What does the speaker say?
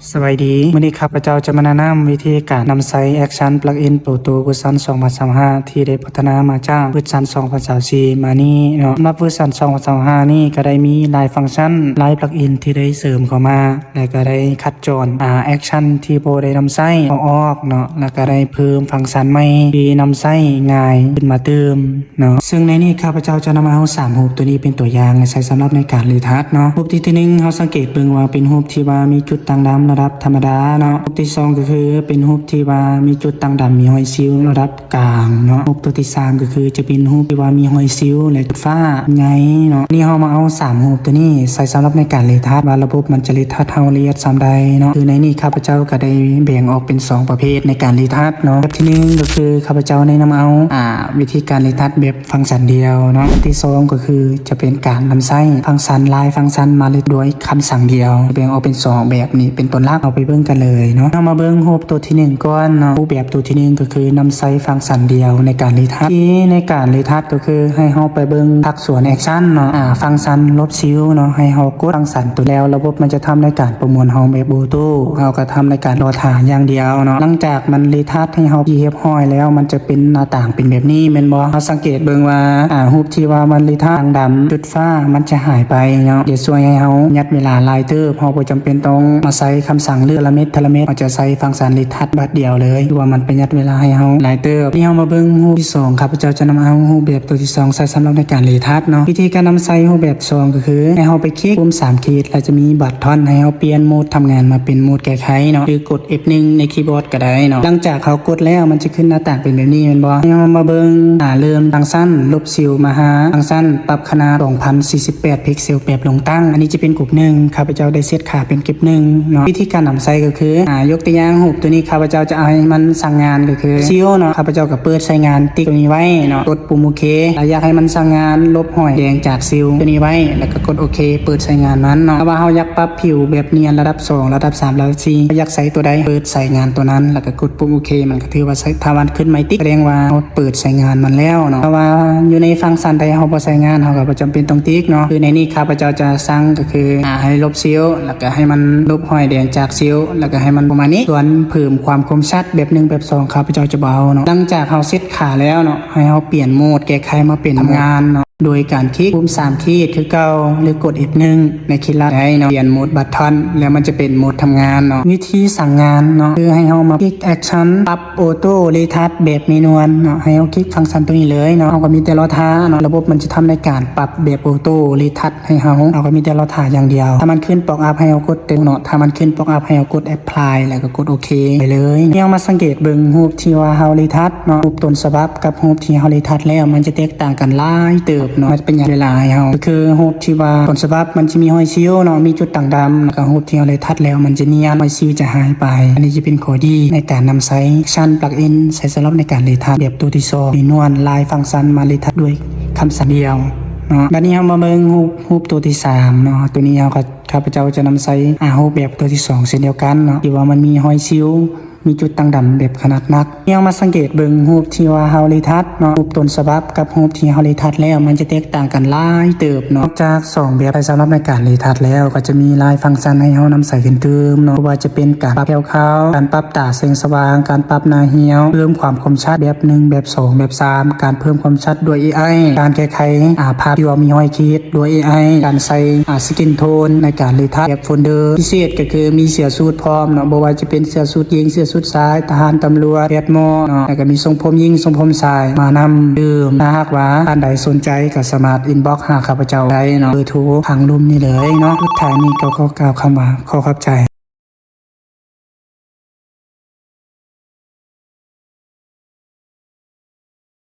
ສະບາຍດີ, ມື້ນີ້ຂ້າພະເຈົ້າຈະມາແນະນຳວິທີການນຳໃຊ້ແອັກຊັນປລັກອິນໂປໂຕເວີຊັນສອງພັນຊາວຫ້າ ທີ່ໄດ້ພັດທະນາມາຈາກເວີຊັນສອງພັນຊາວສີ່ມານີ້ເນາະ. ສຳລັບເວີຊັນສອງພັນຊາວຫ້ານີ້ກໍໄດ້ມີຫຼາຍຟັງຊັນ, ຫຼາຍປລັກອິນທີ່ໄດ້ເສີມເຂົ້າມາ ແລະກໍໄດ້ຄັດຈອນ ອາ ແອັກຊັນທີ່ບໍ່ໄດ້ນຳໃຊ້ເອົາອອກເນາະ, ແລະກໍໄດ້ເພີ່ມຟັງຊັນໃໝ່ທີ່ນຳໃຊ້ງ່າຍຂຶ້ນມາຕື່ມ. ເນາະ ເຊິ່ງໃນນີ້ຂ້າພະເຈົ້າຈະນຳເອົາສາມຮູບໂຕນີ້ເປັນຕົວຢ່າງໃຫ້ໃຊ້ສຳລັບໃນການຣີທັດເນາະ. ຮູບທີ ທີໜຶ່ງ ເຮົາສັງເກດເບິ່ງວ່າເປັນຮູບທີ່ວ່າມີຈຸດຕ່າງດຳລະດັບທຳມະດາເນາະ. ຮູບທີສອງກໍຄືເປັນຮູບທີ່ວ່າມີຈຸດຕ່າງດຳ ມີຮອຍຊິວລະດັບກາງເນາະ. ຮູບໂຕທີສາມກໍຄືຈະເປັນຮູບທີ່ວ່າມີຮອຍຊິວ ແລະ ຈຸດຟ້າໃຫຍ່ເນາະ. ນີ້ເຮົາມາເອົາສາມຮູບໂຕນີ້ໃຊ້ສຳລັບໃນການຣີທັດ ວ່າລະບົບມັນຈະຣີທັດເຮົາລະອຽດສ່ຳໃດເນາະ. ຄືໃນນີ້ຂ້າພະເຈົ້າກໍໄດ້ແບ່ງອອກເປັນສອງປະເພດໃນການຣີທັດເນາະ. ແບບທີໜຶ່ງກໍຄືຂ້າພະເຈົ້າແນະນຳເອົາ ອາ ວິທີການຣີທັດແບບ ຟັງຊັນດຽວເນາະ. ອັນທີສອງກໍຄືຈະເປັນການນຳໃຊ້ຟັງຊັນຫຼາຍຟັງຊັນມາເຮັດດ້ວຍຄຳສັ່ງດຽວ, ແບ່ງອອກເປັນສອງແບບນີ້ເປັນຕົ້ນຫຼັກ. ເຮົາໄປເບິ່ງກັນເລີຍເນາະ. ເຮົາມາເບິ່ງຮູບໂຕທີໜຶ່ງກ່ອນເນາະ. ຮູບແບບໂຕທີໜຶ່ງກໍຄືນຳໃຊ້ຟັງຊັນດຽວໃນການຣີທັດ. ວິທີໃນການຣີທັດກໍຄືໃຫ້ເຮົາໄປເບິ່ງພາກສ່ວນແອັກຊັນເນາະ, ອາ ຟັງຊັນລົບຊິວເນາະ, ໃຫ້ເຮົາກົດຟັງຊັນໂຕແລ້ວ ລະບົບມັນຈະທຳໃນການປະມວນເຮົາແບບໂອໂຕ້, ເຮົາກໍທຳໃນການລໍຖ້າຢ່າງດຽວເນາະ. ຫຼັງຈາກມັນຣີທັດໃຫ້ເຮົາເປັນທີ່ຮຽບຮ້ອຍແລ້ວ ມັນຈະ ເປັນໜ້າຕ່າງເປັນແບບນີ້ແມ່ນບໍ່? ເຮົາສັງເກດເບິ່ງວ່າ ອາ ຮູບທີ່ວ່າມັນຣີທັດທາງດຳຈຸດຟ້າມັນຈະຫາຍໄປເນາະ. ຈະຊ່ວຍໃຫ້ເຮົາຍັດເວລາຫຼາຍເຕີບ, ເຮົາບໍ່ຈຳເປັນຕ້ອງມາໃຊ້ຄຳສັ່ງເລືອກທະລະເມັດທະລະເມັດ, ເຮົາຈະໃຊ້ຟັງຊັນຣີທັດບາດດຽວເລີຍ, ຖືວ່າມັນປະຢັດເວລາໃຫ້ເຮົາຫຼາຍເຕີບ. ນີ້ເຮົາມາເບິ່ງຮູບທີສອງ, ຂ້າພະເຈົ້າຈະນຳເອົາຮູບແບບໂຕທີສອງໃສ່ສຳລັບໃນການຣີທັດເນາະ. ວິທີການນຳໃຊ້ຮູບແບບສອງກໍຄື ໃຫ້ເຮົາໄປຄລິກປຸ່ມສາມຂີດ ແລ້ວຈະມີບັດທອນໃຫ້ເຮົາປ່ຽນໂໝດທຳງານມາເປັນໂໝດແກ້ໄຂເນາະ ຫຼືກົດ ເອັຟ ໜຶ່ງ ໃນຄີບອດກໍໄດ້ເນາະ. ຫຼັງຈາກເຮົາກົດແລ້ວ ມັນຈະຂຶ້ນໜ້າຕ່າງເປັນແບບນີ້ແມ່ນບໍ່? ເຮົາມາເບິ່ງ ອາ ເລີ່ມຟັງຊັນລົບຊິວມາຫາຟັງຊັນປັບຂະໜາດສອງພັນສີ່ສິບແປດພິກເຊວແບບລົງຕັ້ງ. ອັນນີ້ຈະເປັນກົບໜຶ່ງ, ຂ້າພະເຈົ້າໄດ້ເຊັດຄ່າເປັນເກັບໜຶ່ງເນາະ. ວິທີການນຳໃຊ້ກໍຄື ອາ ຍົກຕົວຢ່າງຮູບໂຕນີ້ ຂ້າພະເຈົ້າຈະເອົາໃຫ້ມັນສັ່ງງານກໍຄືຊິວເນາະ, ຂ້າພະເຈົ້າກໍເປີດໃຊ້ງານຕິກໂຕນີ້ໄວ້ເນາະ, ກົດປຸ່ມໂອເຄ. ແລ້ວຢາກໃຫ້ມັນສັ່ງງານລົບຮອຍແດງຈາກຊິວໂຕນີ້ໄວ້ ແລ້ວກໍກົດໂອເຄ ເປີດໃຊ້ງານມັນເນາະ. ຖ້າວ່າເຮົາຢາກປັບ ຜິວແບບນຽນລະດັບສອງ ລະດັບສາມ ລະດັບສີ່ ຢາກໃສ່ຕົວໃດ ເປີດໃຊ້ງານຕົວນັ້ນ ແລ້ວກໍກົດປຸ່ມໂອເຄ. ມັນກໍຖືວ່າໃຊ້ ຖ້າມັນຂຶ້ນໄມຕິກ ສະແດງວ່າເຮົາເປີດໃຊ້ງານມັນແລ້ວເນາະ. ຖ້າວ່າຢູ່ໃນຟັງຊັນໃດເຮົາບໍ່ໃຊ້ງານ ເຮົາກໍບໍ່ຈຳເປັນຕ້ອງຕິກເນາະ. ຄືໃນນີ້ຂ້າພະເຈົ້າຈະສັ່ງ ກໍຄື ອາ ໃຫ້ລົບຊິວ ແລ້ວກໍໃຫ້ມັນລົບຮອຍແດງຈາກຊິວ ແລ້ວກໍໃຫ້ມັນປະມານນີ້. ສ່ວນເພີ່ມຄວາມຄົມຊັດແບບໜຶ່ງ ແບບສອງ ຂ້າພະເຈົ້າຈະບໍ່ເອົາເນາະ. ຫຼັງຈາກເຮົາເຊັດຄ່າແລ້ວເນາະ ໃຫ້ເຮົາປ່ຽນໂໝດແກ້ໄຂມາເປັນທຳງານເນາະ. ໂດຍການຄລິກປຸ່ມສາມຂີດຄືເກົ່າ ຫຼືກົດ ເອັຟ ໜຶ່ງ ໃນຄີບອດໄດ້ເນາະ, ປ່ຽນໂໝດບັດທອນ ແລ້ວມັນຈະເປັນໂໝດທຳງານເນາະ. ວິທີສັ່ງງານເນາະ ຄືໃຫ້ເຮົາມາຄລິກແອັກຊັນປັບໂອໂຕ້ຣີທັດແບບເມນວນເນາະ, ໃຫ້ເຮົາຄລິກຟັງຊັນໂຕນີ້ເລີຍເນາະ. ເຮົາກໍມີແຕ່ລໍຖ້າເນາະ, ລະບົບມັນຈະທຳໃນການປັບແບບໂອໂຕ້ຣີທັດໃຫ້ເຮົາ, ເຮົາກໍມີແຕ່ລໍຖ້າຢ່າງດຽວ. ຖ້າມັນຂຶ້ນປັອບອັບໃຫ້ເຮົາກົດເຕັມເນາະ, ຖ້າມັນຂຶ້ນປັອບອັບໃຫ້ເຮົາກົດແອັບພລາຍ ແລ້ວກໍກົດໂອເຄໄປເລີຍ. ເຮົາມາສັງເກດເບິ່ງຮູບທີ່ວ່າເຮົາຣີທັດ ເນາະ, ຮູບຕົ້ນສະບັບກັບຮູບທີ່ເຮົາໄດ້ທັດແລ້ວ ມັນຈະແຕກຕ່າງກັນຫຼາຍເຕີບເນາະ. ມັນປະຢັດເວລາໃຫ້ເຮົາ ກໍຄືຮູບທີ່ວ່າຕົ້ນສະບັບມັນຈະມີຮອຍຊິວເນາະ, ມີຈຸດຕ່າງດຳ, ແລ້ວກໍຮູບທີ່ເຮົາໄດ້ທັດແລ້ວມັນຈະນຽນ, ຮອຍຊິວຈະຫາຍໄປ. ອັນນີ້ຈະເປັນຂໍ້ດີໃນການນຳໃຊ້ຟັງຊັນປລັກອິນ ໃຊ້ສຳລັບໃນການຣີທັດແບບຕົວທີສອງ, ມີນວນຫຼາຍຟັງຊັນມາຣີທັດດ້ວຍຄຳສັ່ງດຽວເນາະ. ບັດນີ້ເຮົາມາເບິ່ງຮູບ, ຮູບຕົວທີສາມເນາະ. ຕົວນີ້ເຮົາກໍ, ຂ້າພະເຈົ້າຈະນຳໃຊ້, ອາ, ຮູບແບບຕົວທີສອງເຊັ່ນດຽວກັນເນາະ, ທີ່ວ່າມັນມີຮອຍຊິວ ມີຈຸດຕ່າງດຳແບບຂະໜາດໜັກ. ເຮົາມາສັງເກດເບິ່ງຮູບທີ່ວ່າເຮົາຣີທັດເນາະ, ຮູບຕົ້ນສະບັບກັບຮູບທີ່ເຮົາຣີທັດແລ້ວ ມັນຈະແຕກຕ່າງກັນຫຼາຍເຕີບເນາະ. ນອກຈາກສອງແບບໃຊ້ສຳລັບໃນການຣີທັດແລ້ວ ກໍຈະມີຫຼາຍຟັງຊັນໃຫ້ເຮົານຳໃຊ້ຂຶ້ນຕື່ມເນາະ, ບໍ່ວ່າຈະເປັນການປັບແຖວຂາວ, ການປັບຕາແສງສະຫວ່າງ, ການປັບໜ້າຮຽວ, ເພີ່ມຄວາມຄົມຊັດແບບໜຶ່ງ, ແບບສອງ, ແບບສາມ, ການເພີ່ມຄວາມຊັດດ້ວຍເອໄອ, ການແກ້ໄຂ, ອາ, ພາບທີ່ວ່າມີຮອຍຂີດ ດ້ວຍເອໄອ, ການໃສ່, ອາ, skin tone ໃນການຣີທັດແບບໂຟນເດີ ພິເສດກໍຄືມີເສື້ອສູດພ້ອມເນາະ, ບໍ່ວ່າຈະເປັນເສື້ອສູດຍິງ, ເສື້ອສູດຊາຍ, ທະຫານ, ຕຳຫຼວດ, ແດດໝໍເນາະ, ແລ້ວກໍມີຊົງຜົມຍິງ, ຊົງຜົມຊາຍມານຳຕື່ມ. ຖ້າຫາກວ່າທ່ານໃດສົນໃຈກໍສາມາດ inbox ຫາຂ້າພະເຈົ້າໄດ້ເນາະ, ເບີໂທທາງລຸ່ມນີ້ເລີຍເນາະ. ສຸດທ້າຍນີ້ກໍຂໍກ່າວຄຳວ່າ ຂໍຂອບໃຈ.